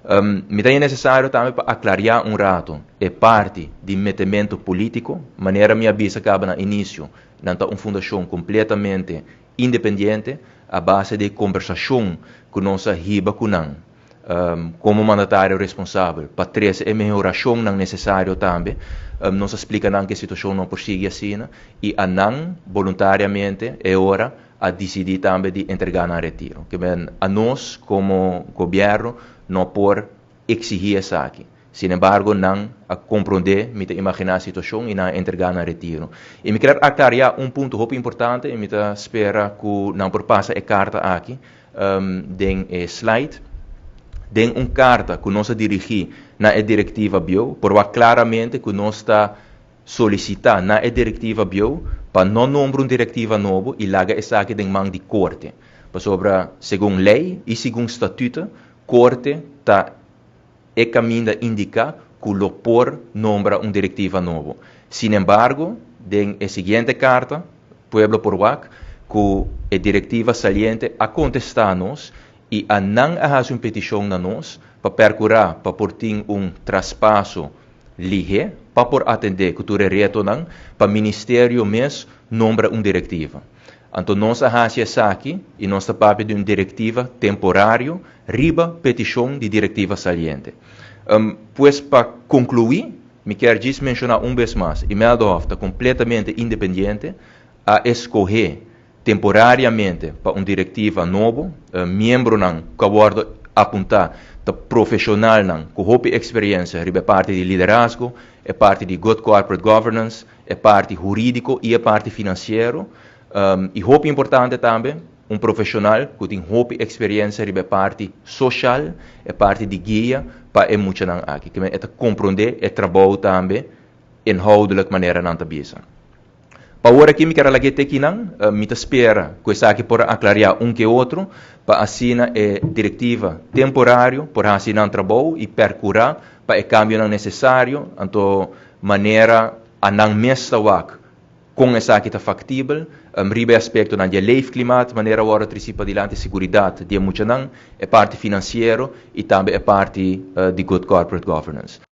Mi ta necesario tambe pa aclara un rato e parti di metemento politico, manera mi a bisa caba na inicio, nan ta un fundacion completamente independiente. A base di conversacion cu nos a hiba cu nan, como mandatario responsabel, pa trece e mehoracionnan necesario tambe, nos a splica nan cu e situacion no por sigui asina, y a nan voluntariamente e ora a dicidi tambe di entrega nan retiro. Kiermen a nos como gobierno no por exigi esaki. Sin embargo, nan a comprende, mi ta imagina, e situacion y nan a entrega nan retiro. Y mi kier aclara un punto hopi importante y mi ta spera cu nan por pasa e carta aki den e slide. Den un carta cu nos a dirigi na e directiva bieu, por wak claramente cu nos ta solicita na e directiva bieu pa no nombra un directiva nobo y laga esaki den man di corte. Pasobra, segun ley y segun statuto, corte ta e caminda indica cu lo por nombra un directiva nobo. Sin embargo, den e siguiente carta, pueblo por wak cu e directiva saliente a contesta nos y a nan a haci un peticion na nos pa percura pa por tin un traspaso lihe, pa por atende cu tur e retonan, pa ministerio mes nombra un directiva. Anto nos a haci esaki y nos ta papia di un directiva temporario riba peticion di directiva saliente. Pues pa conclui, mi kier djis menciona un bes mas, Imeldahof ta completamente independiente, a escoge temporariamente pa un directiva nobo, miembronan cu a wordo apunta ta profesionalnan cu hopi experiencia riba e parti di liderazgo, e parti di good corporate governance, e parti huridico y e parti financiero. Y hopi importante tambe, un profesional cu tin hopi experiencia riba e parti social, e parti di guia pa e muchanan aki. Kiermen e ta comprende e trabou tambe inhoudelijk, manera nan ta bisa. Pa awor aki mi kier a lag'é te akinan, mi ta spera cu esaki por a aclaria un ke otro, pa asina e directiva temporario por haci nan trabou y percura pa e cambionan necesario, anto manera a nan mes ta wak con esaki ta factibel, riba e aspectonan di e leefklimaat, manera a worde treci padilanti, seguridad di e muchanan, e parti financiero y tambe e parti di good corporate governance.